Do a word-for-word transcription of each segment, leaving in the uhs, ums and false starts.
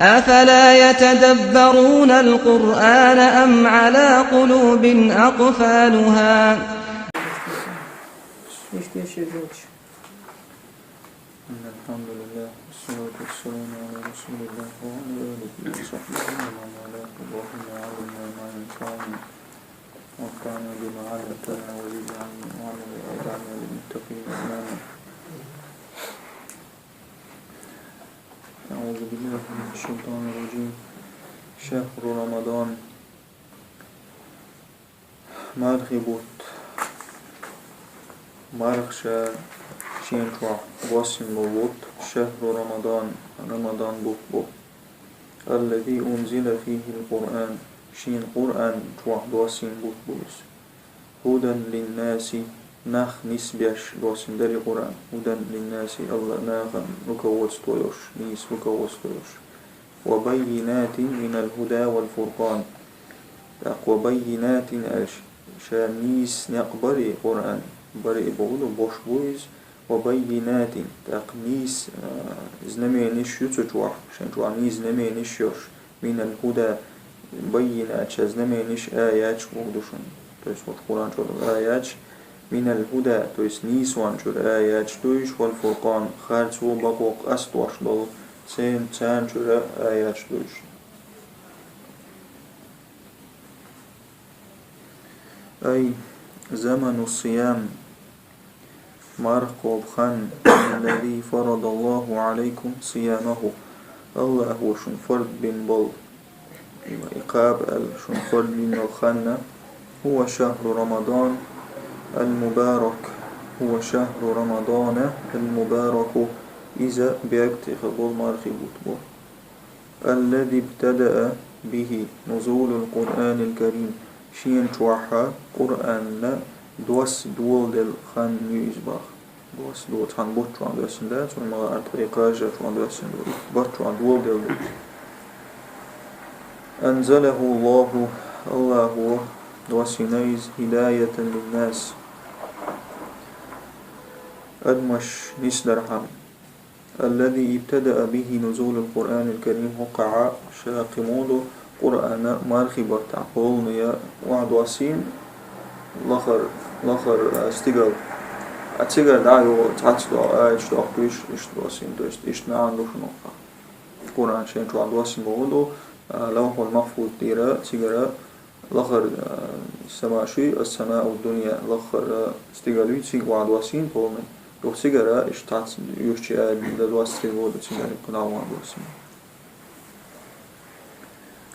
أفلا يتدبرون القرآن أم على قلوب أقفالها؟ إن الحمد لله، والصلاة والسلام على رسول الله وعلى آله وصحبه ومن والاه. اللهم علمنا ما ينفعنا، وانفعنا بما علمتنا، وزد علما وعملا، واجعلنا للمتقين إماما. أعوذ بالله من الشيطان الرجيم. شهر رمضان. Мархий бутт. Марха ша шен чохь доссийна болу бутт, шахьру Рамадан, Рамадан бутт бу. الذي أنزل فيه القرآن, шен Къуръан чохь доссийна бутт бу иза. هدى للناس, нах нисбеш доссийна дара и Къуръан. هدى للناس, Алла нахана руководство йолуш, нийса руководство йолуш. وبينات من الهدى والفرقان. ТӀаккха وبينات аьлча, ша нийса некъ бара и Къуръан, бара и боху ду, бош бу иза. وبينات, тӀаккха нийса, а, знаменаш ю цу чохь, шен чохь нийса знаменаш йолуш. من الهدى, بينات, ша знаменаш, аяташ боху ду шуна. То есть вот Къуръан чохь долу аяташ, من الهدى, то есть нийсонан чуьра аяташ ду уьш, والفرقان, харцо, бакъо къастош долу, церан, царна чуьра аяташ ду уьш. أي زمن الصيام, марха кхобу хан, الذي فرض الله عليكم صيامه, Аллахо шуна фард бина болу, и кхаба аьлла, шуна фард бина болу хан, هو شهر رمضان المبارك, هو شهر رمضان المبارك, иза беркате хир болу мархий бутт бу. الذي ابتدأ به نزول القرآن الكريم, шена чохь Къуръан доссадоладелла хан ю иза боху. Доссадо-, цхьана бутт чохь доссийна дац, вай ма-аллара, тхайн кхача чохь доссийна ду, итт бутт чохь доладелла ду иза. أنزله الله, Аллахо доссийна иза, هداية للناس, адамаш нисдархьама. الذي ابتدأ به نزول القرآن الكريم, хӀокхахь ша кхин муха ду Къуръан мархий баттахь полный охьадоссийна лахара, лахара, а, стигала. А цигара дӀа а юха цхьацца доккху аяташ доккхуш, иштта доссийна, то есть иштта маьӀна ду шуна хӀокхахь. Къуръан шен чохь доссийна боху ду, а, Лавхьул-Махфуз тӀера цигара лахара, а, сама шу, السماء الدنيا, лахара стигала ю, цига охьадоссийна полный. Юха цигара иштта цхьацца оьшучу аьлла дан доссийна воду цигара кхин дӀа охьадоссийна.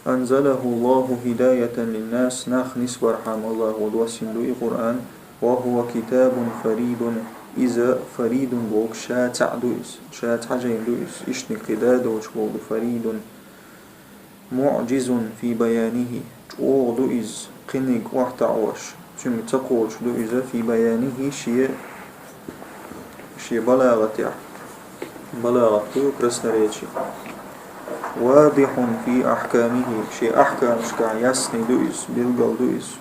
أنزله الله هداية للناس, нах нисбархьама Аллахо доссийна ду и Къуръан, وهو كتاب فريد, иза فريد боху ша цхьаъ ду иза, ша цхьа жайна ду иза, иштаниг кхин да доцуш боху ду فريد. معجز في بيانه, чӀогӀа ду иза, кхиниг охьатаӀош, цуьнга ца кхочуш ду иза, في بيانه, шен, шен балагӀатехь. БалагӀат ду красноречие. واضح في أحكامه, шен ахькамашкахь ясный ду иза, билггал ду иза.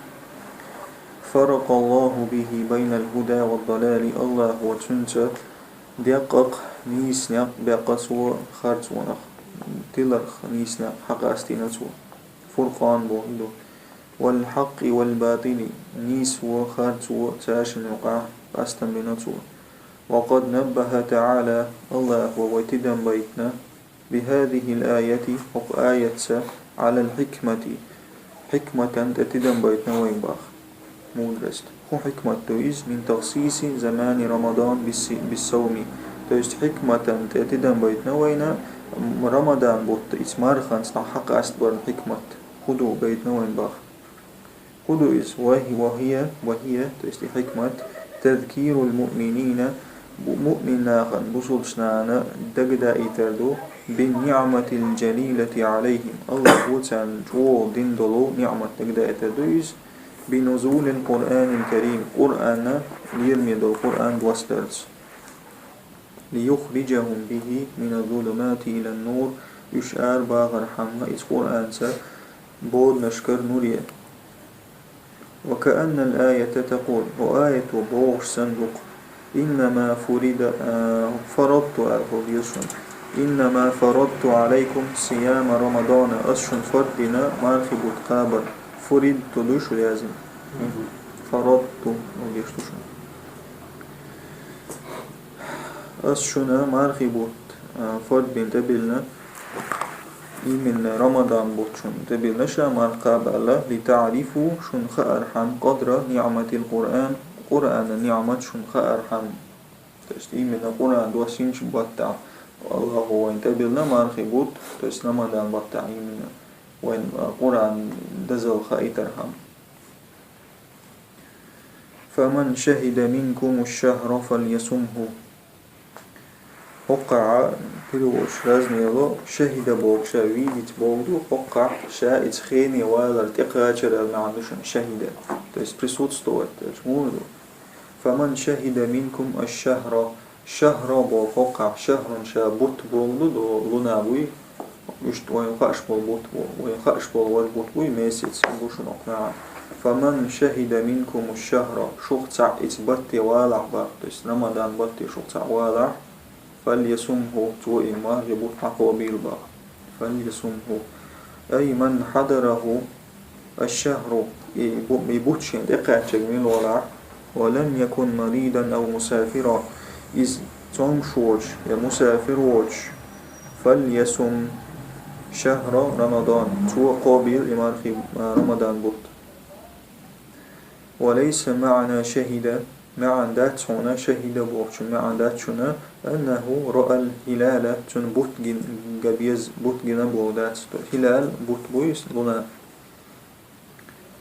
فرق الله به بين الهدى والضلال, Аллахо цуьнца деккъа-кх нийса некъ беккъа цо харцонах, тиларх нийса некъ хьакъастийна цо. Фуркъан боху и ду. والحق والباطل, нийсо, харцо, цаьршинна юкъахь къастам бина цо. وقد نبه تعالى, Аллахо вай тидам байтина, بهذه الآية, хӀокху аятца, على الحكمة, хьикматан тӀе тидам байтина вайна боху. Мудрость. ХӀун хьикмат ду иза, من تخصيص زمان رمضان بالص-, بالصوم. То есть хьикматан тӀе тидам байтина вайна, м, Рамадан бутт иза марханца дӀа хьакъастабарна хьикмат. ХӀун ду байтина вайна боху. ХӀун ду иза? وهي, وهي, то есть и хьикмат, تذكير المؤمنين, бу-, муъмин нахана, бусалбачу нахана дагадаийтар ду, بالنعمة الجليلة عليهم. Аллахо царна чӀогӀа дина долу ниъмат дагадаийтар ду иза, بنزول القرآن الكريم, Къуръан, лераме долу Къуръан доссадарца. ليخرجهم به من الظلمات إلى النور, уьш арабахархьама иза Къуръанца боданашкара нуре. وكأن الآية تقول, хӀокху аято бохуш санна ду-кх, إنما فرض, а, فرضت аьлла хӀун деза шуна. إنما فرضت عليكم صيام رمضان, ас шуна фард дина мархий бутт кхабар. Фуридту ду шу яздина. Фарадту, ма гешт ду шуна. Ас шуна мархий бутт, а, фард бина тӀебиллина, именно Рамадан бутт шуна тӀебиллина ша марха кхаба аьлла, لتعرفوا, шуна хаархьама, قدر نعمة القرآن, Къуръана ниӀмат шуна хаархьама. То есть именно Къуръан доссийнача баттахь Аллахо вайна тӀебиллина мархий бутт, то есть Рамадан баттахь именно вайна, а, Къуръан дозалла хаийтархьама. فمن شهد منكم الشهر فليصمه. ХӀокхахь переводаш разные ло, шахида боху ша видеть боху ду, хӀокхахь ша иза хене валар тӀекхачар аьлла маьӀна ду шуна шахида. То есть присутствовать, то есть муха ду. فمن شهد منكم الشهر, шахра боху хӀокхахь, шахрун ша бутт боху ду, до луна буй, иштта вайна хууш болу бутт бу, вайна хууш болу важа бутт буй, месяц бу шуна хӀокху наха. فمن شهد منكم الشهر, шух цхьаъ иза батте валахь боху, то есть Рамадан батте шух цхьаъ валахь, فليصمه, цо и мархий бутт хьакхобийла боху. فليصمه. أي من حضره الشهر, и бу-, и бутт шена тӀекхаьчнарг мила валахь, ولم يكن مريضا أو مسافرا, иза цомгуш воцуш я мусафир воцуш, فليصم شهر رمضان, цо кхобийла и мархий, а, Рамадан бутт. وليس معنى شهد, маьӀна дац хьуна, шахида бохучун маьӀна дац шуна, أنه رأى الهلال, цунна бутт гин-, ган беза, бутт гина боху дац. То есть хилал бутт буй, луна.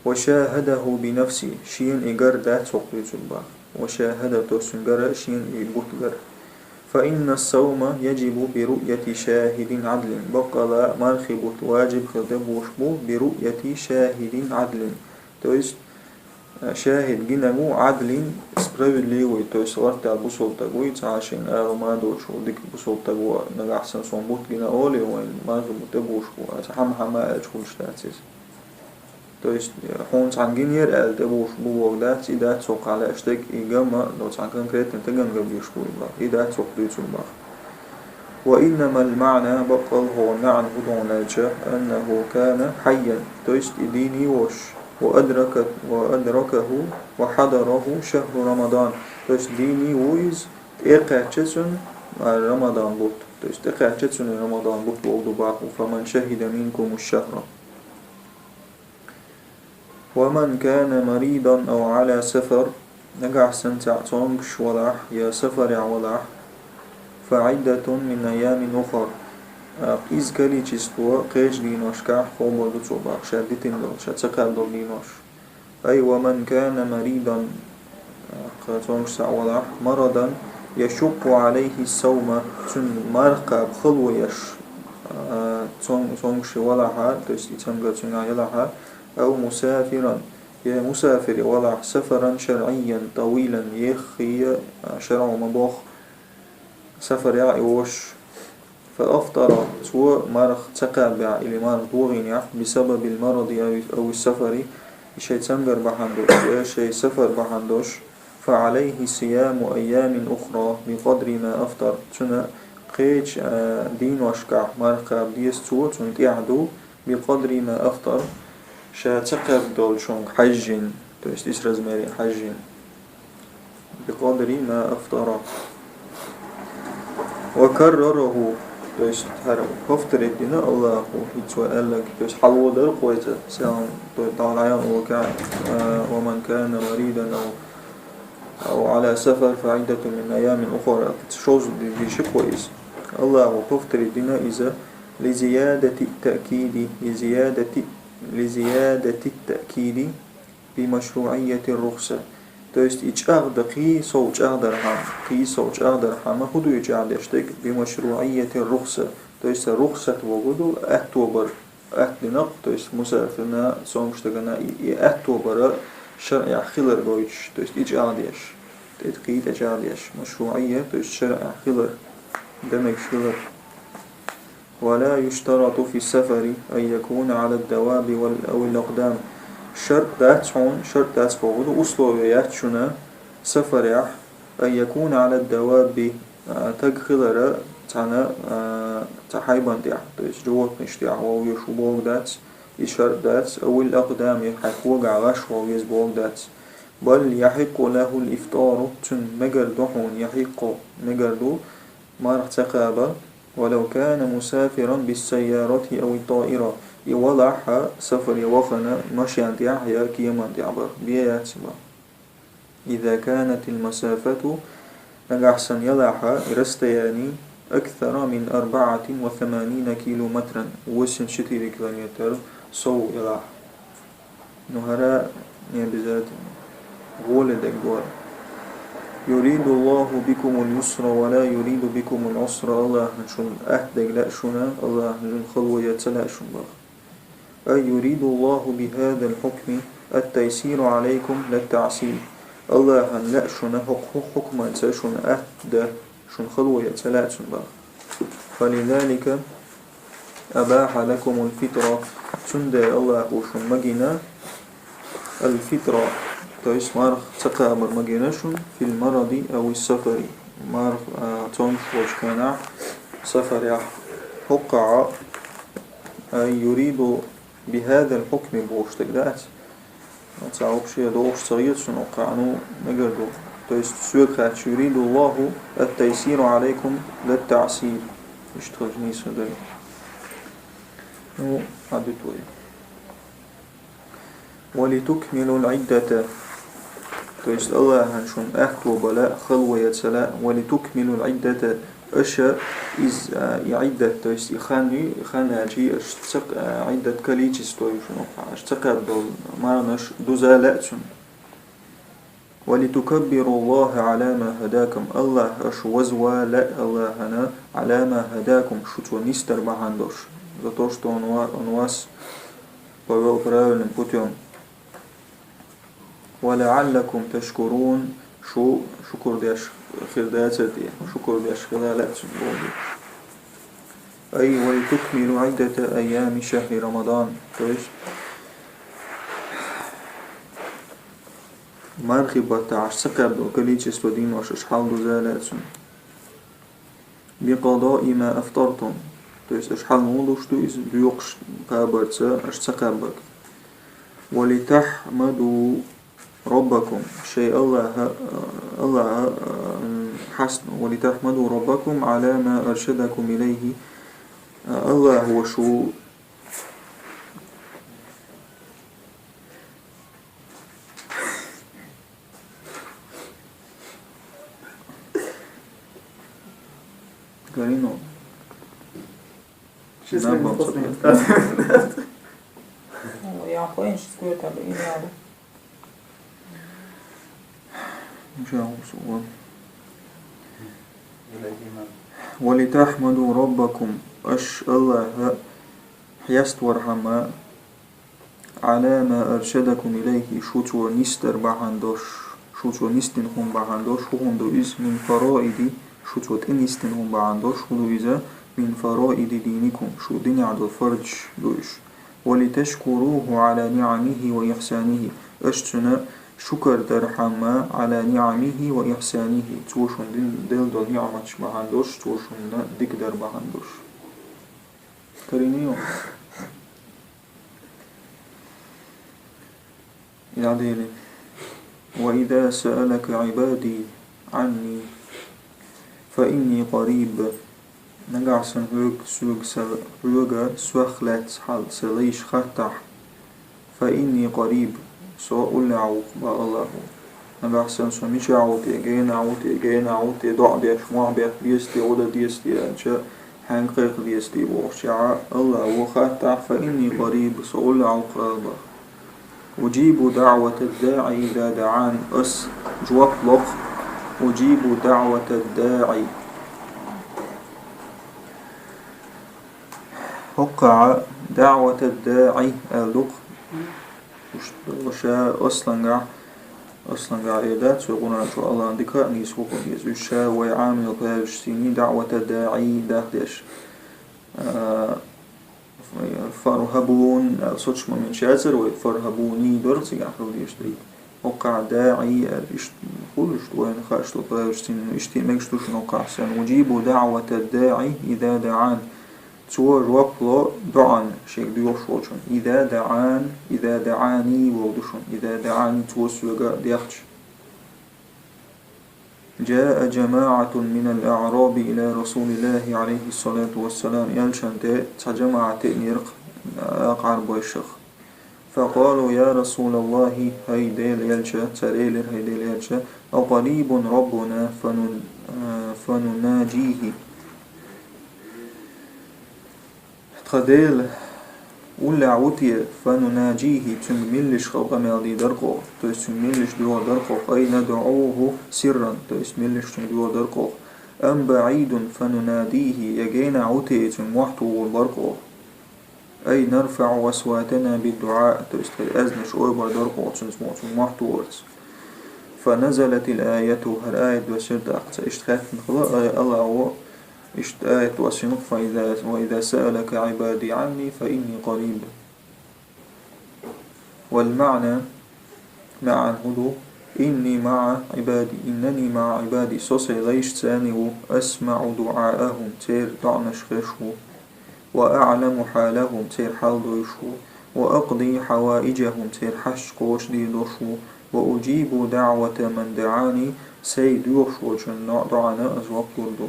وشاهده بنفسه, шена и гар дац хӀокху дуьйцург боху. وشاهد, то есть цуьнан гара, шена и бутт гар. فإن الصوم يجب برؤية شاهد عدل. Баккъала мархий бутт важиб хила де бохуш бу, برؤية شاهد عدل. То есть, а, шахид гинарг ву, Ӏадлин, справедливый, то есть лартал бусалба стаг вуй, цхьа шена ала ма доцуш ву, дика бусалба стаг ву, нагахь санна суна бутт гина олий, вайн мархий бутт де бохуш бу, аса хьама-хьама аьлча хуьлуш дац иза. То есть, э, хьуна цхьаьна гинера аьлла тӀебуш бу боху дац, и дац хӀокхахь лаьаш дерг, и ган ма, но цхьаьна конкретно тӀе ган ган беш бу и боху, и дац хӀокху дуьйцург боху. وإنما المعنى, баккъалла хӀокхуьнан маьӀна хӀун ду аьлча, أنه كان حيا, то есть и дийна йоцуш, وأدرك، وأدركه، وحضره شهر رمضان, то есть дийна ву иза, тӀекхаьчча цунна, а, Рамадан бутт, то есть тӀекхаьчча цунна Рамадан бутт боху ду боху, فمن شهد منكم الشهر. ومن كان مريضا أو على سفر, нагахь санна цхьаъ цомгуш валахь я сафарехь валахь, فعدة من أيام أخر, а, иза количество кхечу дийношкахь кхобур ду цо боху, ша дитина долу, ша ца кхаьбна долу дийнош. أي ومن كان مريضا, а, кхин цомгуш цхьаъ валахь, مرضا يشق عليه الصوم, цуьнан марха кхаба хало еш, а, цом-, цомгуш валахьа, то есть и цамгар цуьнгахь ялахьа, أو مسافرا, я мусафире валахь, سفرا شرعيا طويلا, еххий, а, шарӀо ма бохху, сафарехь и волуш. فأفطر, цо марха ца кхаьбнехь или марха дохийнехь, بسبب المرض أو، أو السفر, и шайн цамгар бахьана долуш, я шайн сафар бахьана долуш, فعليه صيام أيام أخر بقدر ما أفطر, цунна кхечу, а, дийношкахь марха кхаба деза цо, цунна тӀехь ду, بقدر ما أفطر, ша ца кхаьбна долчуьнга хьаьжжина, то есть исс размере хьаьжжина. بقدر ما أفطر. وكرره, то есть хӀара повторить дина Аллахо, хӀинца вай аьлларг, то есть хьалха дара кхойца, сел, то есть дӀа дӀаяхна волу кхаь, а, ومن كان مريضا أو، أو على سفر فعدة من أيام أخر, шозза ди-, дийшира кхо иза. Аллахо повторить дина иза, لزيادة التأكيد، لزيادة، لزيادة التأكيد بمشروعية الرخصة. То есть и чӀагӀда кхий сов чӀагӀдархьама, кхий сов чӀагӀдархьама, хӀун ду и чӀагӀдеш дерг, بمشروعية الرخصة. То есть рухсат бохург ду, аьтто бар, атта динарг, то есть мусафирна, цомгуш стагана и, и аьтто бар шарӀехь хилар гойтуш, то есть и чӀагӀдеш, тӀе кхий тӀе чӀагӀдеш, مشروعية, то есть шарӀехь хилар, дан мегаш хилар. ولا يشترط في السفر أن يكون على الدواب وال-، أو الأقدام. Шарт дац хьуна, шарт дац бохург ду, условие яц шуна сафарехь, أن يكون على الدواب, а, таг хилара, цхьана, а, цхьа хьайбан тӀехь, то есть животныйш тӀехь вала везаш ву бохург дац, и шарт дац, أو الأقدام, е хьай когахь гӀаш вала веза бохург дац. بل يحق له الإفطار, цунна мегар ду хьуна, يحق, мегар ду, марха ца кхаба, ولو كان مسافرا بالسيارة أو الطائرة, и валахь сафаре вахана машен тӀехь я кеман тӀехь бара, бе яц бара. إذا كانت المسافة, нагахь санна ялахь и расстояние, أكثر من أربعة وثمانين كيلومترا, восемьдесят четыре километр сов ялахь. Ну, хӀара не обязательно. Гуоле дерг гора. يريد الله بكم اليسر ولا يريد بكم العسر. АллахӀа шуна атта дерг лаьа шуна, АллахӀа шуна халаве ца лаьа шуна боху. أي يريد الله بهذا الحكم التيسير عليكم لا التعسير. АллахӀа лаьа шуна хӀокху хьукманца шуна атта дан, шуна халаве ца лаьа цунна боху. فلذلك أباح لكم الفطر. Цундела АллахӀа шуна магийна الفطر, то есть марха ца кхабар магийна шуна, في المرض أو السفر. Марха, а, цомгуш волчу хенахь, сафарехь, хӀокхахь, أي يريد بهذا الحكم бохуш дерг дац. Цхьа вообще догӀуш ца хета шуна хӀокхахь, ну, мегар ду. То есть соьга хаьттича, يريد الله التيسير عليكم لا التعسير. Иштта хилча нийса ду. Ну, хьадуьту вай. ولتكملوا العدة. То есть АллахӀа шуна атта бан лаьа, халаве ца лаьа, ولتكملوا العدة, аша иза, а, и Ӏиддат, то есть и хан ю, и хан аьлча, аша ца, а, Ӏиддат количество ю шуна хӀокхахь, аша ца кхаьбна долу марханаш дуза лаьа цунна. ولتكبروا الله على ما هداكم. АллахӀ аша вазван лаьа АллахӀана, على ما هداكم, шу цо нисдар бахьана долуш. За то, что он ва-, он вас повёл правильным путём. ولعلكم تشكرون, шу шукур деш хир дацара те, шукур деш хила лаьа цунна боху. أي ولتكملوا عدة أيام شهر رمضان. То есть, мархи баттахь аша ца кхаьбна долу количество дийнош аша хьалдуза лаьа цунна. بقضاء ما أفطرتم. То есть аша хьал муха луш ду иза, доькъуш кхабарца аша ца кхаьбнарг. ولتحمدوا ربكم. Шайн АллахӀа, АллахӀа, м, хьаст-, ولتحمدوا ربكم على ما أرشدكم إليه. АллахӀа шу Карино. Щас Нам не вам вкусно. Запрет. Ну, я охуенный, щас курю, там, и надо. Уже усту. ولتحمدوا ربكم. Аша АллахӀа хьеставархьама, على ما أرشدكم إليه, шу цо нисдар бахьана долуш, шу цо нисдина хӀума бахьана долуш, хӀун хӀума ду иза, من فرائض, шу цо тӀенисдина хӀума бахьана долуш, хӀун ду иза, من فرائض دينكم, шу динехь долу фарзаш ду уьш. ولتشكروه على نعمه وإحسانه, аша цунна шукар дархьама, على نعمه وإحسانه, цо шуна дин-, делла долу ниӀматаш бахьана долуш, цо шуна дика дар бахьана долуш. Карино. Яа дели. وإذا سألك عبادي عني فإني قريب. Нагахь санна хьоьга, соьга са, хьоьга сох лаьцна хьал сан лайш хаттахь, فإني قريب, со уллехь ву, боху АллахӀа. Нагахь санна со мичахь ву те, генахь ву те, генахь ву те, доӀа деш, мохь бетта деза те, гӀо дан деза те аьлча, хьаьнга кхайкха деза те бохучехь, АллахӀа ву хаттахь, فإني قريب, со уллехь ву ала боху. أجيب دعوة الداع إذا دعان, ас жоп лоху, أجيب دعوة الداع. ХӀокхахь دعوة الداع аьлла ду-кх. Уьш ша аслангахь, аслангахь эр дац вай Къуръан чохь, АллахӀан дика а, нийса хӀума а деза. Уьш ша вай Ӏамийла паьржаш сийний دعوة الداع дахдеш. А, فارهبون, аьлла, соцу момент шацара вай فارهبوني дора цигахь хила дезаш дерг. ХӀокхахь даӀи аьлла, иштта хуьлуш ду вайна хаа, иштта вайна цхьана, иштта мегаш ду шуна хӀокхахь санна. أجيب دعوة الداع إذا دعان. Цо жоп ло доӀан, шега доьхуш волчун. إذا دعان، إذا دعاني бохург ду шуна. إذا دعاني, цо соьга даьхча. جاء جماعة من الأعراب إلى رسول الله عليه الصلاة والسلام. Элчанна тӀе цхьа жамаӀат тӀеӀнера-кх акха Ӏарбойшах. فقالوا: يا رسول الله, хӀай Делан Элча, цара элира, хӀай Делан Элча, أقريب ربنا فن-، فنناجيه. Тхан Дела уллехь ву те, فنناجيه, цуьнга меллаша къамел дийр дара-кх оха, то есть цуьнга меллаша доьхур дара-кх оха, أي ندعوه سرا, то есть меллаша цуьнга доьхур дара-кх оха, أم بعيد فنناديه, я генахь ву те, цуьнга мохь тухур бара-кх оха. أي نرفع أصواتنا بالدعاء, то есть тхайн аьзнаш ойбар дара-кх оха цуьнца, цуьнга мохь тухарца. فنزلت الآية, хӀара аят доссийра тӀаккха цо. Иштта хаьттина хилла, ай, Аллахо иштта аят доссийна-кх: فإذا، وإذا سألك عبادي عني فإني قريب. والمعنى, маьӀна хӀун ду: إني مع عبادي، إنني مع عبادي, со сайн лайшца цхьаьна ву, أسمع دعاءهم, церан доӀанаш хезаш ву, وأعلم حالهم, церан хьал дойуш ву, وأقضي حوائجهم, церан хьашташ кхочушдийр долуш ву, وأجيب دعوة من دعاني, сайн доьхуш волчун доӀана ас жоп лур ду.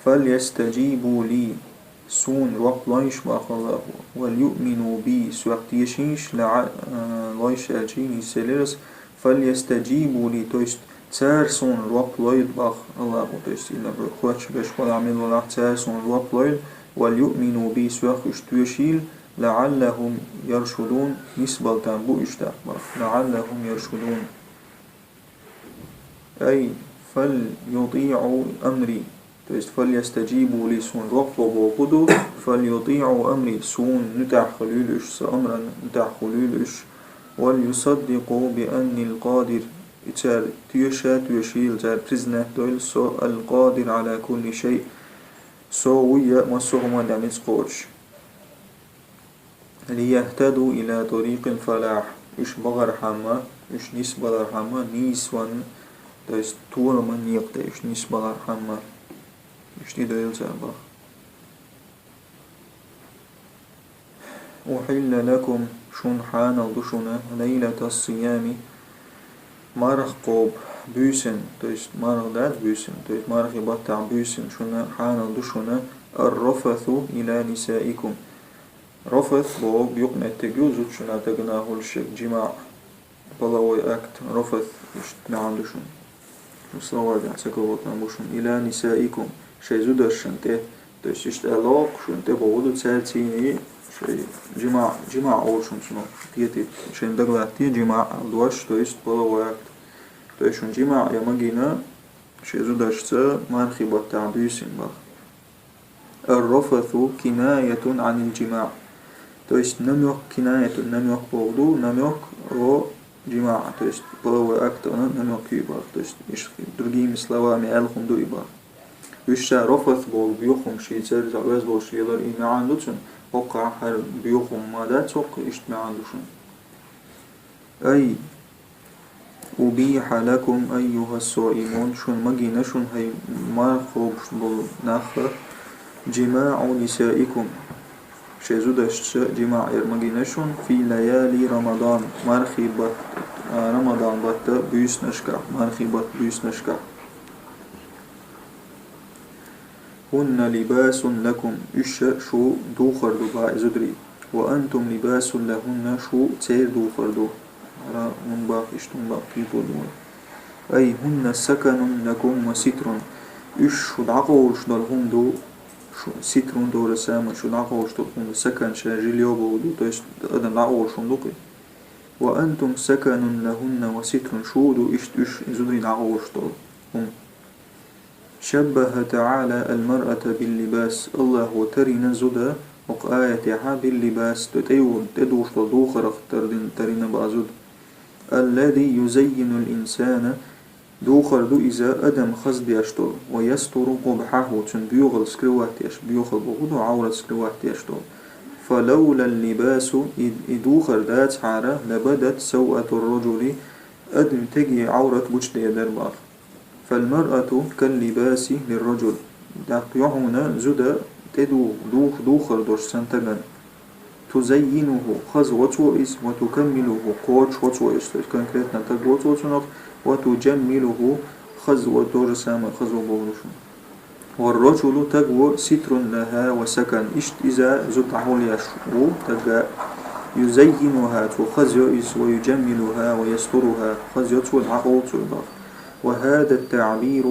فليستجيبوا لي, суна жоп лойша, боху Аллахо, وليؤمنوا بي, соьх тешийша, لع-, а, лойша аьлча нийса елира ас, فليستجيبوا لي, то есть цара суна жоп лойла, боху Аллахо, то есть, или хӀара кхоччуш берш балахь мила валахь, цара суна жоп лойла, وليؤمنوا بي, соьх уьш тоьшийла, لعلهم يرشدون, нисбала там бу уьш тӀаккха, боху, لعلهم يرشدون. أي فليطيعوا أمري. То есть, فليستجيبوا لي, суна жоп ло бохург ду, فليطيعوا أمري, суна муьтӀахь хуьлийла уьш, сан амран муьтӀахь хуьлийла уьш, وليصدقوا بأني القادر, и цара тоьша, тоьшийла, цара признать дойла, со القادر على كل شيء, со вуй массо а хӀуманна ницкъ кхочуш. ليهتدوا إلى طريق الفلاح, уьш бахархьама, уьш нисбалархьама, нийсонан, то есть толаман некъа тӀе уьш нисбалархьама, уьш тӀедойла цара, боху. أحل لكم, шуна хьанал ду шуна, ليلة الصيام, марха кхобу буьйсанна, то есть марха дац буьйсанна, то есть мархи баттахь буьйсанна шуна хьанал ду шуна, الرفث إلى نسائكم. Рафас бохург юкъаметтиг ю, зудчунна, стаганна хуьлуш ерг, жимаӀ, половой акт, рафас, иштта маьӀна ду шуна. Шун словарь тӀехь ца кховдийна бу шуна. إلى نسائكم, шайн зудашна тӀе, то есть иштта аьлла-кх шуна тӀе бохург ду, цаьрца шайн жимаӀ, жимаӀ олу шуна цунах, кхетийта, шайна дагалаттий жимаӀ аьлла дош, то есть половой акт. То есть шуна жимаӀ ян магийна шайн зудашца мархи баттахь буьйсанна, боху. الرفث كناية عن الجماع. То есть намёк, كناية, намёк бохург ду, намёк о жимаӀ, то есть половой акт, оно намёк ю, боху. То есть, иштта другими словами аьлла хӀума ду и, боху. Уьш ша рафас бохург боьха хӀума шийца, иза оьзда болуш лелар, и маьӀна ду цуьнан, хӀокхахь хӀара боьха хӀума ма дац хӀокху, иштта маьӀна ду шуна. أي أبيح لكم أيها الصائمون, шуна магийна шуна, хӀай марха кхобуш болу нах, جماع نسائكم, шайн зудашца жимаӀ яр магийна шуна, في ليالي رمضان, мархи бат-, а, Рамадан баттан буьйсанашкахь, мархи баттан буьйсанашкахь. هن لباس لكم, уьш шу духар ду, боху, и зударий. وأنتم لباس لهن, шу церан духар ду. ХӀара хӀун боху, иштта хӀун боху, кхетор ду вай. أي هن سكن لكم وستر. Уьш шу дӀакъовлуш долу хӀума ду, шу, ستر, то же самое, шу дӀакъовлуш долу хӀума ду, سكن, ша жильё бохург ду, то есть адам дӀакъовлуш хӀума ду-кх и. وأنتم سكن لهن وستر, шу ду иштта уьш, и зударий, дӀакъовлуш долу хӀума. شبه تعالى المرأة باللباس. Аллахо тарийна зуда хӀокху аятехь باللباس, тӀе-, тӀе-, тӀедугӀуш долу духарах тарийна, тарийна боху зуда. الذي يزين الإنسان, духар ду иза адам хазадеш долу, ويستر قبحه, цуьнан боьхалла скрывать деш, боьхалла бохург ду, Ӏаврат скрывать деш долу. فلولا اللباس, и, и духар дацахьара, لبدت سوءة الرجل, адамий теге Ӏаврат гучадаьдар бах. فالمرأة كاللباس للرجل. ТӀаккха юххьанца зуда тӀедух-, дух-, духар долаш санна тагана. تزينه, хаза во цо из, وتكمله, кхочушхо цо из, то есть конкретно таг во цо цунах, وتجمله, хаза во, то же самое, хаза во боху шуна. والرجل, таг во, ستر لها وسكن, иштта иза зуда дӀахьулъеш ву тагга. يزينها, цо хаза йо из, ويجملها ويسترها, хаза йо цо, дӀакъовла цо бах. وهذا التعبير,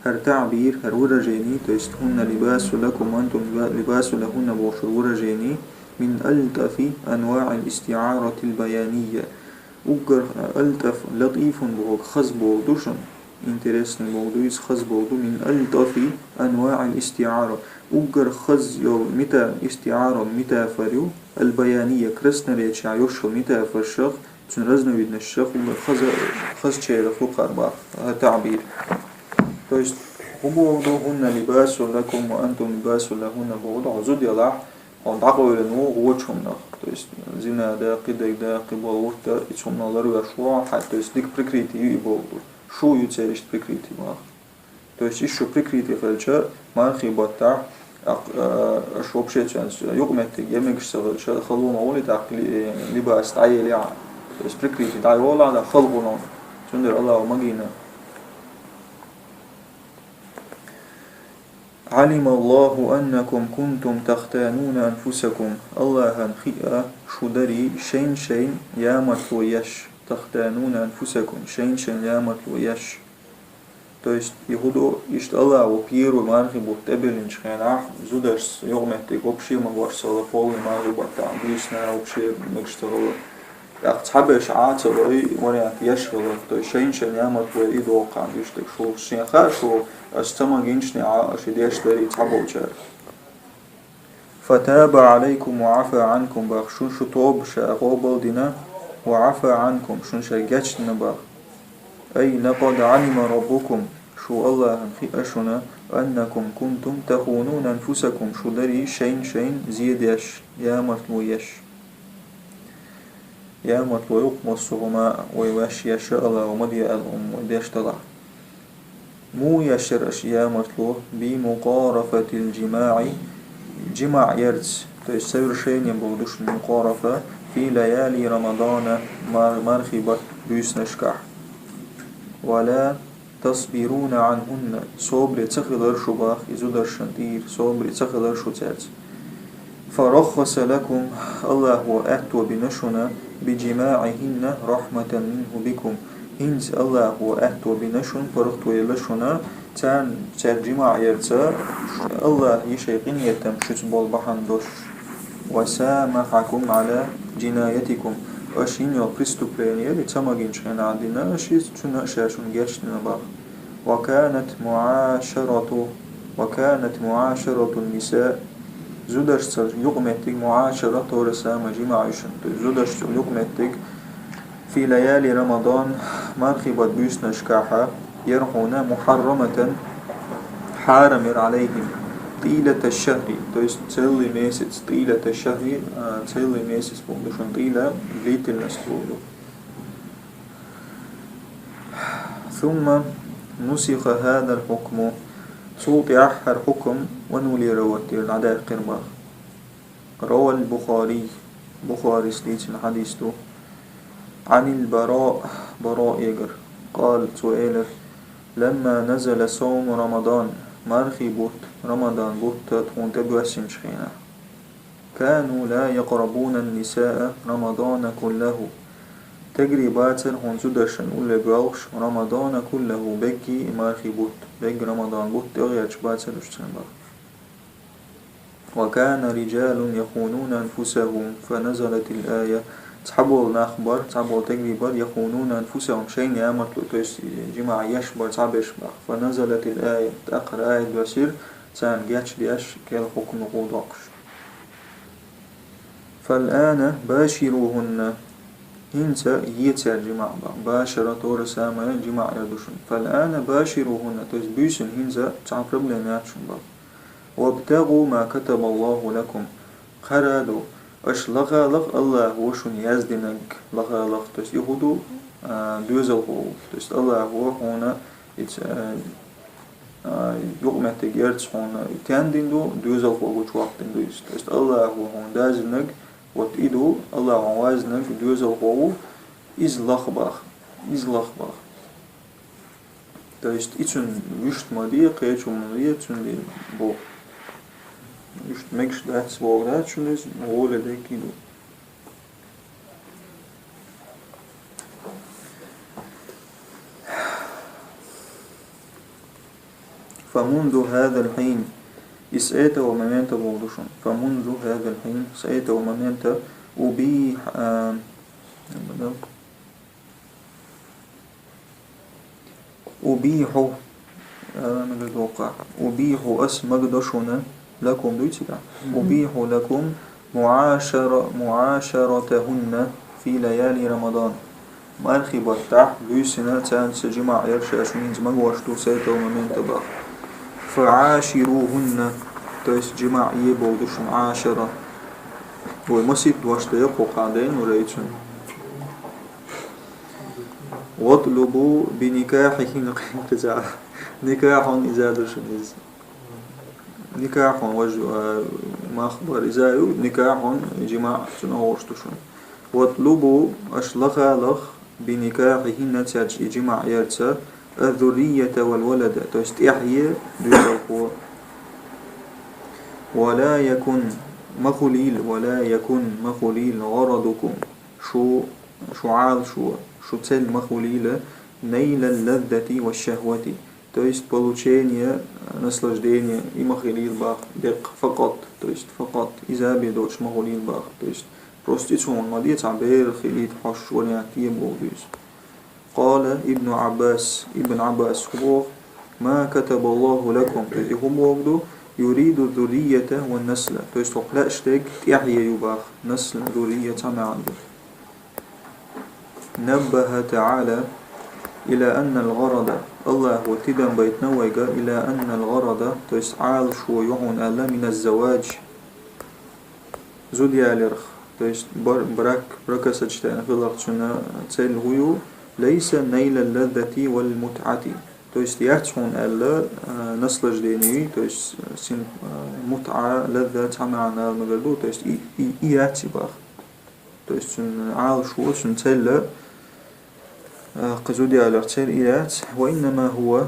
хӀара таӀбир, хӀара выражение, то есть هن لباس لكم وأنتم لباس لهن бохучу выражение, من ألطف أنواع الاستعارة البيانية. Уггар алтӀаф, латӀифун бохург хаза бохург ду шуна, интересный бохург ду, иза хаза бохург ду, من ألطف أنواع الاستعارة. Уггар хаза йолу мета-, истиӀара метафора ю, البيانية, красноречие йолчу метафорашах, цуьнан разновидностях, уггар хаза-, хазачарах ю кхара бах, хӀара таӀбир. То есть, хӀун бохург ду, هن لباس لكم وأنتم لباس لهن бохург ду, хьо зуда елахь, хьо дӀакъевлина ву вочу хӀуманах. То есть, зина да, кхидерг да, кхиболу гӀурт да, и цу хӀуманах ларвеш ву хьо, то есть, дика прикрытие ю и бохург ду. Шу ю церан иштта прикрытие бах. То есть, иштта шу прикрытие хилча, мархи баттахь, ах-, а, аша вообще цуьнца юкъаметтиг я мегаш ца хилча, хала ма вали тӀаккха ли-, либас дӀаелехь. То есть, прикрытие дӀайолахь, хала гӀо. Цундела Аллахо магийна. علم الله أنكم كنتم تختانون أنفسكم. Аллахьан хиъна шу дарий шайн-шайн ямартло еш, تختانون أنفسكم, шайн-шайн ямартло еш. То есть, и хӀун ду, иштта Аллахо первый мархи бутт тӀебиллинчу хенахь, зударшца юкъаметтиг вообще магош ца хилла, полный мархи баттахь буьйсанна вообще мегаш ца хилла. ТӀаккха цхьаберш Ӏа ца лой, вариант еш хилла, то есть шайн-шайн ямартло и доккхуш ду стаг шу, шен хаьа шу, ас ца магийначу неӀа, аша и деш дарий цхьаболчара. فتاب عليكم وعفا عنكم бах, шун шу тоба ша къобалдина, وعفا عنكم, шун ша гечдина бах. أي لقد علم ربكم, шу Аллахьан хиъна шуна, أنكم كنتم تخونون أنفسكم, шу дарий шайн-шайн зе деш, ямартло еш. Ямартло ю-кх массо а хӀума вай ваьш еш, Аллахо ма де аьлла хӀума вай деш далахь. Муха еш яра аша ямартло? بمقارفة الجماع, жимаӀ ярца, то есть совершение бохург ду шуна мукъарафа, في ليالي رمضان, мар-, мархи баттахь буьйсанашкахь. ولا تصبرون عنهن, собаре ца хилар шу бах, и зударшна тӀера собаре ца хилар шу цаьрца. فرخص لكم, Аллахо аьтто бина шуна, بجماعهن رحمة منه بكم, хӀинца Аллахо аьтто бина шуна, паргӀато елла шуна, царна, цаьрца жимаӀ ярца, Аллахьан и шайн къинхетам шуьца болу бахьана долуш. وسامحكم على جنايتكم, аша йина йолу преступление, и ца магийначу хенахь дина, аша иза, цунна аша шуна гечдина бах. وكانت معاشرة، وكانت معاشرة النساء, зударшца юкъаметтиг муӀашара, то же самое жимаӀ ю шуна, то есть зударшца юкъаметтиг, في ليالي رمضان, мархи баттахь буьйсанашкахь, яра хьуна, محرمة, хьарам яра, عليهم, طيلة الشهر, то есть целый месяц, طيلة الشهر, а, целый месяц бохург ду шуна, طيلة, длительность бохург ду. ثم نسخ هذا الحكم. Цул тӀаьхьа хӀара хьукам ванвалера ваттера дӀадаьккхира бах. رواه البخاري. Бухарис дийцина хьадис ду. عن البراء, Бараъ эгара. قال, цо элира: لما نزل صوم رمضان, мархи бутт, Рамадан бутт тхуна тӀе доьссинчу хенахь. كانوا لا يقربون النساء رمضان كله. Тегри бацара хьуна зударшна улле боьлхуш, رمضان كله, бегги и мархи бутт, бегги Рамадан бутт тӀегӀерташ бацара уьш царна бах. وكان رجال يخونون أنفسهم فنزلت الآية. Цхьаболу нах бара, цхьаболу тегри бара, يخونون أنفسهم, шайна ямартло, то есть жимаӀ еш бара цхьаберш бах. فنزلت الآية, тӀаккха аят доьссира, царна гечдеш, кхел хӀукму гӀо доккхуш. فالآن باشروهن. ХӀинца е церан жимаӀ бах. باشر то же самое жимаӀ яр ду шуна. فالآن باشروهن, то есть буьйсанна хӀинца цхьа проблема яц шуна бах. وابتغوا ما كتب الله لكم. Кхара ду, Аша лахалах Аллахо шуна яздинарг лахалах, то есть и хӀу ду, а, доьзалхо ву. То есть Аллахо хьуна ица, а, а, юкъаметтиг ярца хьуна тендина ду, доьзалхо гучаваккхина ду иза. То есть Аллахо хьуна даздинарг, вот и ду, Аллахо хьуна ваздинарг доьзалхо ву, иза лах бах, иза лах бах. То есть и цун вуьшта ма де, кхечу ма де, цун де бо. Вуьшта мегаш дац, бо дац шуна иза, гӀоле деккий ду. فمنذ هذا الحين, и с этого момента, бо ду шуна. فمنذ هذا الحين, с этого момента, أبيح, а, أبيح, а, мага дока. أبيح, ас мага до шуна, لكم, дуйци да? أبيح لكم معاشر-, معاشرتهن في ليالي رمضان. Мархий баттахь буьйсанна царца жимаӀ яр ша шуна хӀинца мага вош ду с этого момента бах. فعاشروهن, то есть жимаӀ е бо ду шуна, عاشر. Вай масийттаза дош да, я кхо кхаъ дайна вай цун. واطلبوا بنكاحهن, кхин кхиза. Никахьун иза ду шуна иза. Никахьун важ-, а, мах бар иза ю, никахьун жимаӀ цунна гӀош ду шуна. واطلبوا, аша лахалах, بنكاحهن, цаьрца и жимаӀ ярца, الذرية والولد, то есть тӀехье доьзалхо. ولا يكن, ма хулийла, ولا يكن, ма хулийла, غرضكم, шу, шу Ӏалашо, шу цель ма хулийла, نيل اللذة والشهوة, то есть получение, э, наслаждения, и ма хулийла бах, деккъа, فقط, то есть فقط, иза бе дош ма хулийла бах, то есть просто и цунна ма де, цхьа бер хилийта хьош вариант е бо ду иза. قال ابن عباس, Ибн Ӏаббаса хӀу боху: ما كتب الله لكم, то есть и хӀу боху ду, يريد الذرية والنسل, то есть хӀокху лаьаш дерг тӀехье ю бах, نسل, ذرية цхьа маьӀна ду. نبه تعالى إلى أن الغرض, Аллахо тидам байтина вайга, إلى أن الغرض, то есть Ӏалашо ю хьуна аьлла, من الزواج, зуда яларх, то есть бар-, брак, бракосочетание хиларх цуьнан цель хӀу ю, ليس نيل اللذة والمتعة, то есть яц хьуна аьлла, а, наслаждение, то есть, а, сим-, а, мутӀа, лазза цхьа маьӀна ала мегар ду, то есть и, и, и яц и бах. То есть цуьнан Ӏалашо, цуьнан цель, а, кхин зуда яларх цель и яц, وإنما هو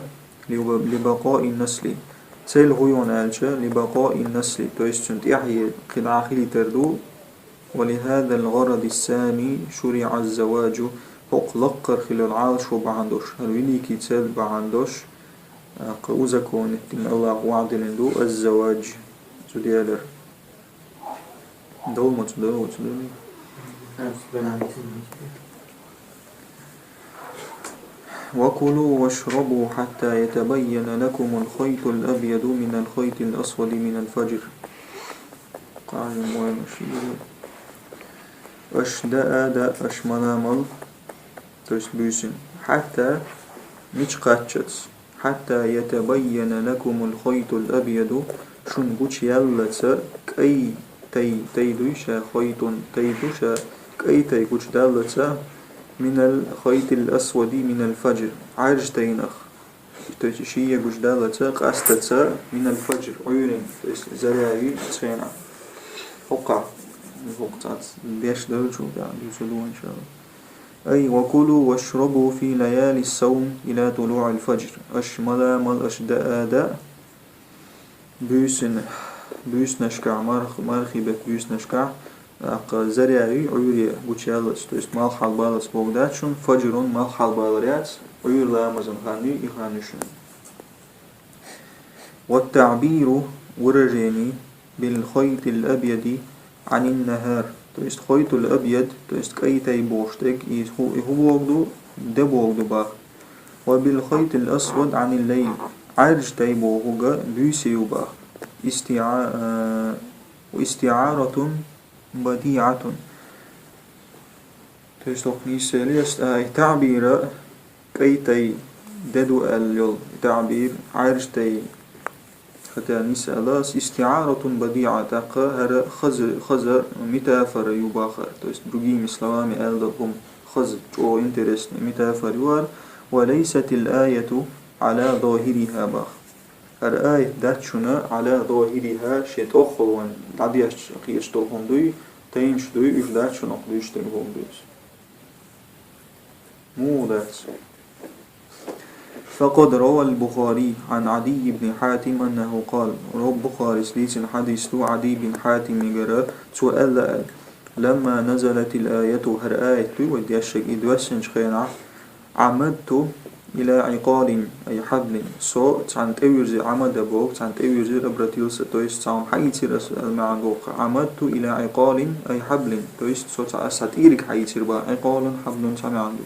لب-, لبقاء النسل. Цель хӀу ю аьлча, لبقاء النسل, то есть цуьнан тӀехье кхин дӀа хилийтар ду, ولهذا الغرض السامي شرع الزواج, хӀокху лаккхара хилла Ӏалашо бахьана долуш, хӀара великий цель бахьана долуш, а, кхин узаконить дина Аллахо ваӀда дина ду الزواج, зуда ялар. Долу ма ца долу, ца долу. وكلوا واشربوا حتى يتبين لكم الخيط الأبيض من الخيط الأسود من الفجر. Къаьркъа вайна шиъ. Аша даа, даа, аша мала, мала, то есть буьйсина. حتى, мича кхаччалц. حتى يتبين لكم الخيط الأبيض, шуна гучуяьллалц кӀай тай, тай дуй ша, خيط тай ду ша, кӀай тай гучудаллалц, من الخيط الأسود من الفجر, Ӏаьржа тайнах. То есть шиъ гучудаллалц къаьстта من الفجر, Ӏуьйренга, то есть заря юьйцу хенахь. ХӀокхахь, хӀокху цхьацца деш долчул тӀаьхьа дуьйцур ду, иншалла. أي وكلوا واشربوا في ليالي الصوم إلى طلوع الفجر. Аша мала, мала, аша даа, даа. Буьйсина, буьйсанашкахь, марх-, мархий беттан буьйсанашкахь, тӀаккха заря юй, Ӏуьйре гучуяллалц, то есть малх хьалабаллалц бохург дац шуна, фаджрун, малх хьалабалар яц, Ӏуьйра ламазан хан юй, и хан ю шуна. والتعبير, выражение, بالخيط الأبيض عن النهار. То есть خيط الأبيض, то есть кӀай тай бохуш дерг, и хӀу-, и хӀун бохург ду, де бохург ду бах. وبالخيط الأسود عن الليل. Ӏаьржа тай бохург буьйса ю бах. استعا-, э, استعارة بديعة. То есть хӀокху нийсса леста, а, и таъбира кӀай тай де ду аьлла йолу, и таъбир Ӏаьржа тай Хотя нисалас истиаратун бадиа, тӀаккха хӀара хаза, хаза метафора ю бахар. То есть, другими словами, аьлла хӀума хаза, чӀоагӀа интересный метафора ю хӀара. Ва лайсатил аяту ала захириха бах. ХӀара аят дац шуна ала захириха, шен тӀоххалван дӀадешча кхеташ долу хӀума дуй, тайнаш дуй, уьш дац шуна кху дуьйцуш дерг хӀума дуьйцу. Муха дац? فقد روى البخاري عن عدي بن حاتم أنه قال, Бухарис дийцина хьадис ду Ӏадий бин Хьатимигара, цо аьлла аьлла: لما نزلت الآية, хӀара аят дуй вай дешшаг, и доьссинчу хенахь, عمدت إلى عقال أي حبل, со цхьаьна тӀевирзи, Ӏамада боху, цхьаьна тӀевирзира, обратился, то есть цхьа хӀума хьаийцира аса аьлла маьӀна боху. عمدت إلى عقال أي حبل, то есть со цхьа, аса цхьа тӀийриг хьаийцира бах, Ӏикъалун, хьаблун цхьа маьӀна ду.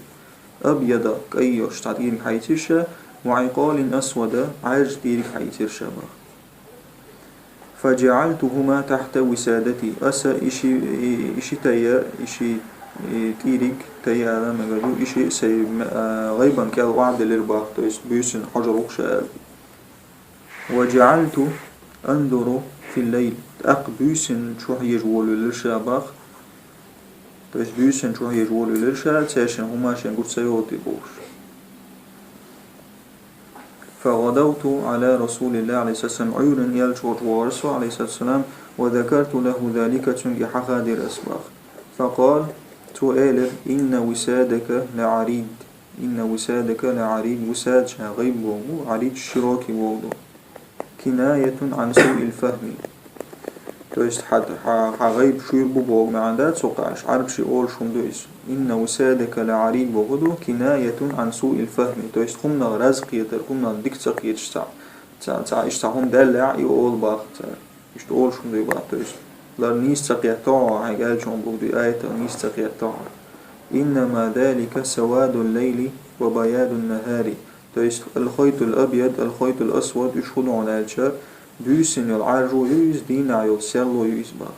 أبيض, кӀай йолуш цхьа тӀийриг хьаийцира ша, وعقال أسود, Ӏаьржа тӀийриг хьаийцира ша бах. فجعلتهما تحت وسادتي. Аса и ши, и, и ши тайа, и ши, и тӀийриг тайа ала мегар ду, и ши сайн, а, гӀайбан кӀел охьаделира бах, то есть буьйсанна хьожур ву ша аьлла. وجعلت أنظر في الليل. ТӀаккха буьйсанна чу хьежа волавелира ша бах. То есть буьйсанна чу хьежа волавелира ша, цаьршинна хӀума шен гур ца йолу тӀе бохуш. فغدوت على رسول الله عليه الصلاة والسلام, Ӏуьйранна элча волчу вахара со, عليه الصلاة والسلام, وذكرت له ذلك, цуьнга хьахадира ас бах. فقال, цо элира: إن وسادك لعريض. إن وسادك لعريض, вусад ша гӀайба боху, Ӏарид широкий боху ду. كناية عن سوء الفهم. То есть хьан, хьан, хьан гӀайба шуьйра бу боху маьӀна дац цо кхаьш, Ӏарбаши олуш хӀума ду иза. إن وسادك لعريض боху ду, كناية عن سوء الفهم. То есть хӀуманах раз кхетар, хӀуманах дика ца кхеташ цхьа, цхьа, цхьа, иштта цхьа хӀума даьллехь, и олу бах цара. Иштта олуш хӀума дуй бах, то есть лар нийса ца кхетта хьо, хьайга аьллачу хӀума боху дуй, аятах нийса ца кхетта хьо. إنما ذلك سواد الليل وبياض النهار. То есть الخيط الأبيض، الخيط الأسود, уьш хӀун ду хьуна аьлча, буьйсанна йолу Ӏаьржо ю иза, дийнахь йолу серло ю иза бах.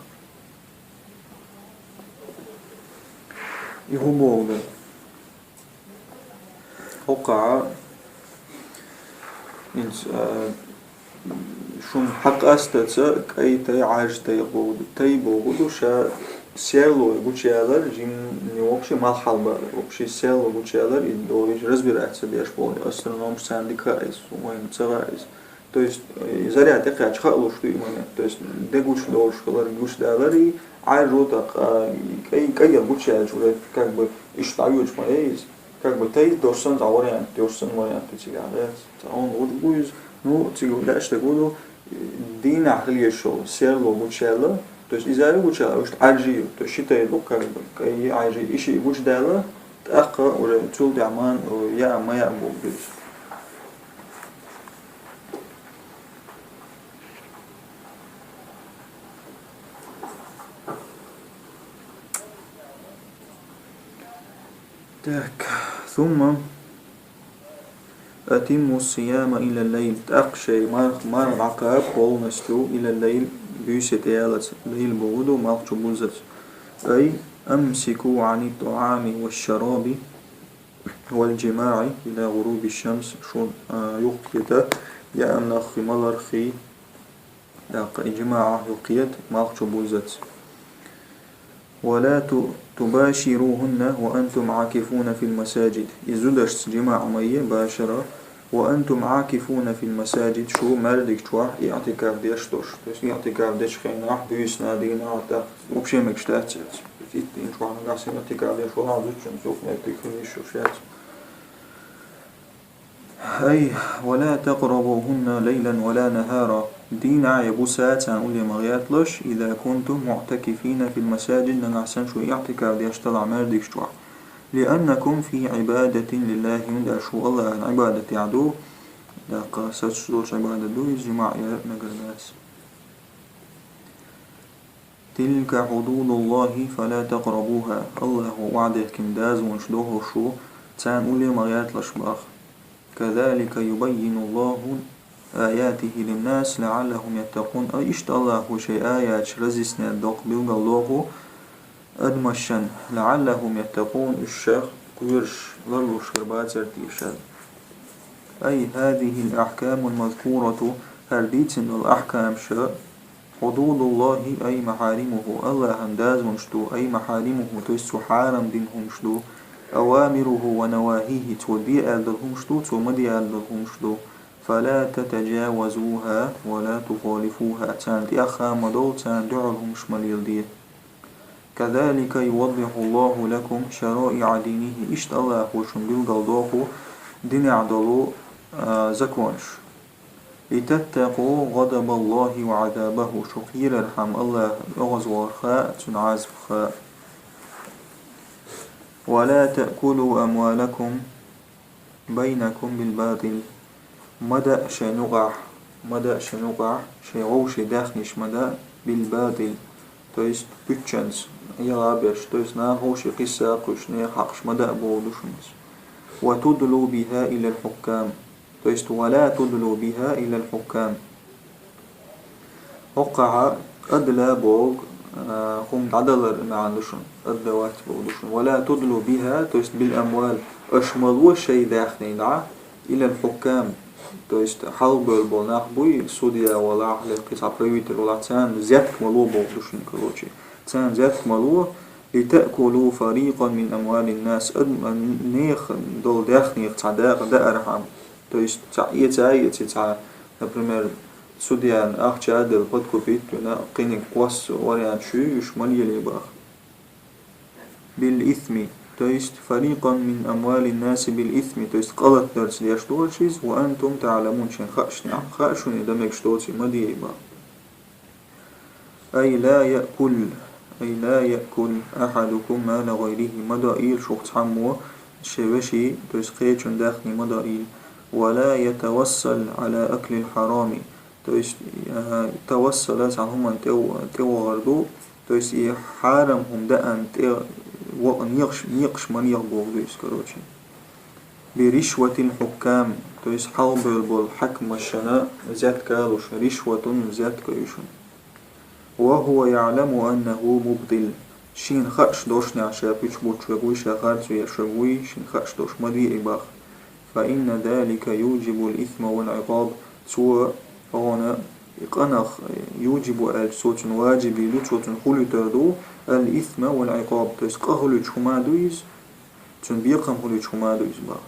И хӀун боху ду? ХӀокхахь, хӀинца, а, шуна хьакъастаца кӀай тай, Ӏаьржа тай боху ду. Тай боху ду ша серло гучуялар, жимма вообще малх хьалабалар. Вообще серло гучуялар, и догӀуш разбираться беш болу астрономаш, царна дика хаьа иза, вайна ца хаьа иза. То есть, э, заря тӀекхаьчча хаалуш ду и момент. То есть, де гучудолуш хилар, гучудалар и, Ӏаьржо тӀаккха, а, и кӀай, кӀайгал гучуяьлча, уже как бы иштта дӀавоьдуш ма яй иза. Как бы тай дерш санна цхьа вариант, дерш санна вариант ду цигахь, да? Цхьа хӀума гучу бу иза. Ну, цига лаьтташ дерг хӀун ду, дийнахь хила езаш йолу серло гучуяьлла, то есть иза а ю гучуяьлла, иштта Ӏаьржа ю, то есть ши тай ду, как бы, кӀай, Ӏаьржа, и шиъ гучудаьлла, тӀаккха уже цул тӀаьхьа ма, яа ма яа боху иза. Так, ثم أتموا الصيام إلى الليل. ТӀаккха шайн марх, марх дӀакхаба полностью, إلى الليل, буьйса тӀеялаца, лайл боху ду, малх чу буззаца. أي أمسكوا عن الطعام والشراب والجماع إلى غروب الشمس, шу, а, юхакхета яа наххий, малархий, тӀаккха и жимаӀ юхакхета, малх чу буззаца. ولا ت-, تباشروهن وأنتم عاكفون في المساجد. И зудашца жимаӀ ма е, башара. وأنتم عاكفون في المساجد, шу маьждиг чохь иӀтикаф деш долуш. То есть иӀтикаф дечу хенахь, буьйсанна, дийнахь, тӀаккха вообще мегаш дац иза. Итт дийнахь чохь нагахь санна иӀтикаф деш валахь, зудчунна цуьнан меттиг хила йиш йолуш яц. أي ولا تقربوهن ليلا ولا نهارا. Дийнахь я буса царна улле ма гӀерталаш, إذا كنتم معتكفين في المساجد, нагахь санна шу иӀтикаф деш далахь маьждигаш чохь. لأنكم في عبادة لله, хӀунда аьлча шу АллахӀан Ӏибадатехь ду, тӀаккха сацаш долчу Ӏибадат ду иза, жимаӀ яр мегар дац. تلك حدود الله فلا تقربوها. АллахӀо охьадехкина дозанаш ду хӀара, шу царна улле ма гӀерталаш бах. كذلك يبين الله آياته للناس لعلهم يتقون. Ай, иштта АллахӀо шайн аяташ разъяснять доккху, билгал доккху адамашна, لعلهم يتقون, уьш шаьш кхоьруш, ларлуш хир бацара теша. أي هذه الأحكام المذكورة ХӀара дийцина долу ахькамаш, حدود الله أي محارمه, Аллахьан дозанаш ду, أي محارمه, то есть цо хьарам дина хӀумаш ду, أوامره ونواهيه, цо де аьлла долу хӀумаш ду, цо ма де аьлла долу хӀумаш ду, فلا تتجاوزوها ولا تخالفوها, царна тӀехь а ма довла, царна дуьхьал хӀумаш ма леладе. كذلك يوضح الله لكم شرائع دينه, иштта Аллахьо шуна билгалдоху динехь долу, а, законаш. لتتقوا غضب الله وعذابه, шу кхерархьама Аллахьан оьгӀазвахарх а, цуьнан Ӏазапах а. ولا تأكلوا أموالكم بينكم بالباطل. Ма даа шайн юкъахь, ма даа шайн юкъахь, шайн вовшийн даьхнаш ма даа, بالباطل, то есть пуьччанца, Ӏеха а беш, то есть наха вовшийн кхисса а кхуьйсуш, нехан хьакъаш ма даа бохург ду шуна. وتدلوا بها إلى الحكام, то есть ولا تدلوا بها إلى الحكام. ХӀокхахь адла боху, а, хӀума дӀадалар маьӀна ду шуна, отдавать боху ду шуна. ولا تدلوا بها, то есть بالأموال, аша ма ло шайн даьхнаш дӀа, إلى الحكام, то есть хьалхабевлла болу нах буй, судья валахь, ле кхин цхьа правитель валахь, царна взятка ма ло боху ду шуна, короче. Царна взятка ма ло, لتأكلوا فريقا من أموال الناس, ад-, нехан долу даьхнех цхьа дакъа даархьама. То есть цхьа эца а эций, цхьа, например, судьяна ахча а делла, подкупить а вина, кхиниг кхосса вариант шу, уьш ма лелае боху. بالإثم, то есть فريقا من أموال الناس بالإثم, то есть къа латдарца деш долуш иза, وأنتم تعلمون, шайн хууш, шайн хууш, шуна и дан мегаш доций ма де боху. أي لا يأكل، أي لا يأكل أحدكم مال غيره, ма доийла шух цхьаммо шен вешин, то есть кхечун даьхни ма доийла. ولا يتوصل على أكل الحرام, то есть, а, тавассала цхьана хӀуманна тӀе-, тӀевахар ду, то есть и хьарам хӀума даан тӀе вакъа некъаш, некъаш ма неха боху ду иза, короче. برشوة الحكام, то есть хьалхабевлла болу хьаькамашна взятка а луш, ришватун взятка ю шуна. وهو يعلم أنه مبطل, шена хууш долуш, ша пуьчча буттуш верг вуй, ша харц веш верг вуй, шена хууш долуш ма де и боху. فإن ذلك يوجب الإثم والعقاب, цо хьуна и къа нах, يوجب аьлча, цо цунна важиб ду, цо цунна хӀуьлуьйтур ду, الإثم والعقاب, то есть къа хӀуьлуьйтуш хӀума ду иза, цунна бекхам хӀуьлуьйтуш хӀума ду иза боху.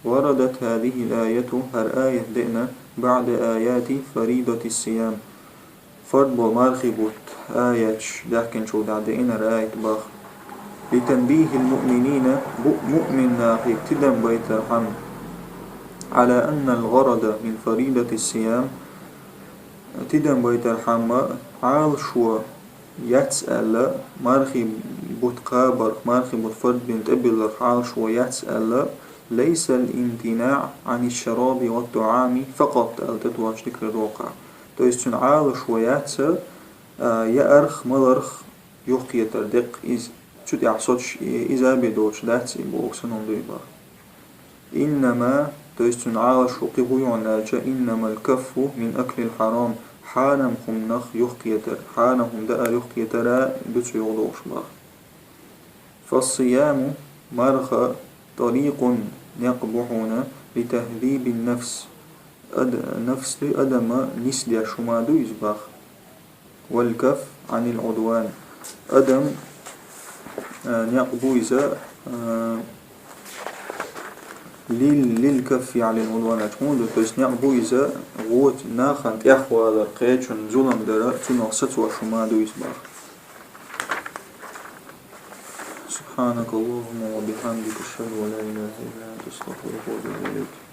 وردت هذه الآية, хӀара аят деана, بعد آيات فريضة الصيام, фард болу мархий бутт аяташ даьхкинчул тӀаьхьа деана хӀара аят боху. لتنبيه المؤمنين, бу-, муъмин нахе тидам байтархьама, على أن الغرض من فريضة الصيام, тидам байтархьама, Ӏалашо яц аьлла, мархий бутт кхабарх, мархий бутт фард бина тӀебилларх Ӏалашо яц аьлла, ليس الامتناع عن الشراب والطعام فقط аьлла тӀетоьхначу дикаран докъахь. То есть цуьнан Ӏалашо яц, а, яарх, маларх юхакхетар деккъа иза. Цу тӀехь соцуш и-, иза а бен доцуш дац и боху санна ду и боху. إنما, то есть цуьнан Ӏалашо кхин хӀун ю аьлча, إنما الكف من أكل الحرام, хьарам хӀуманах юхакхетар, хьарам хӀума даар юхакхетар а ду цу юкъа долуш боху. فالصيام, марха, طريق, некъ бу хьуна, لتهذيب النفس, ад-, нафс, адам нисдеш хӀума ду иза боху. والكف عن العدوان. Адам, а, некъ бу иза, а, лил-, للكف عن العدوان аьлча хӀун ду, то есть некъ бу иза гӀоца нахана тӀехвалар, кхечунна зулам дар, цунах сацош хӀума ду иза боху. سبحانك اللهم وبحمدك، أشهد أن لا إله إلا أنت، أستغفرك وأتوب إليك.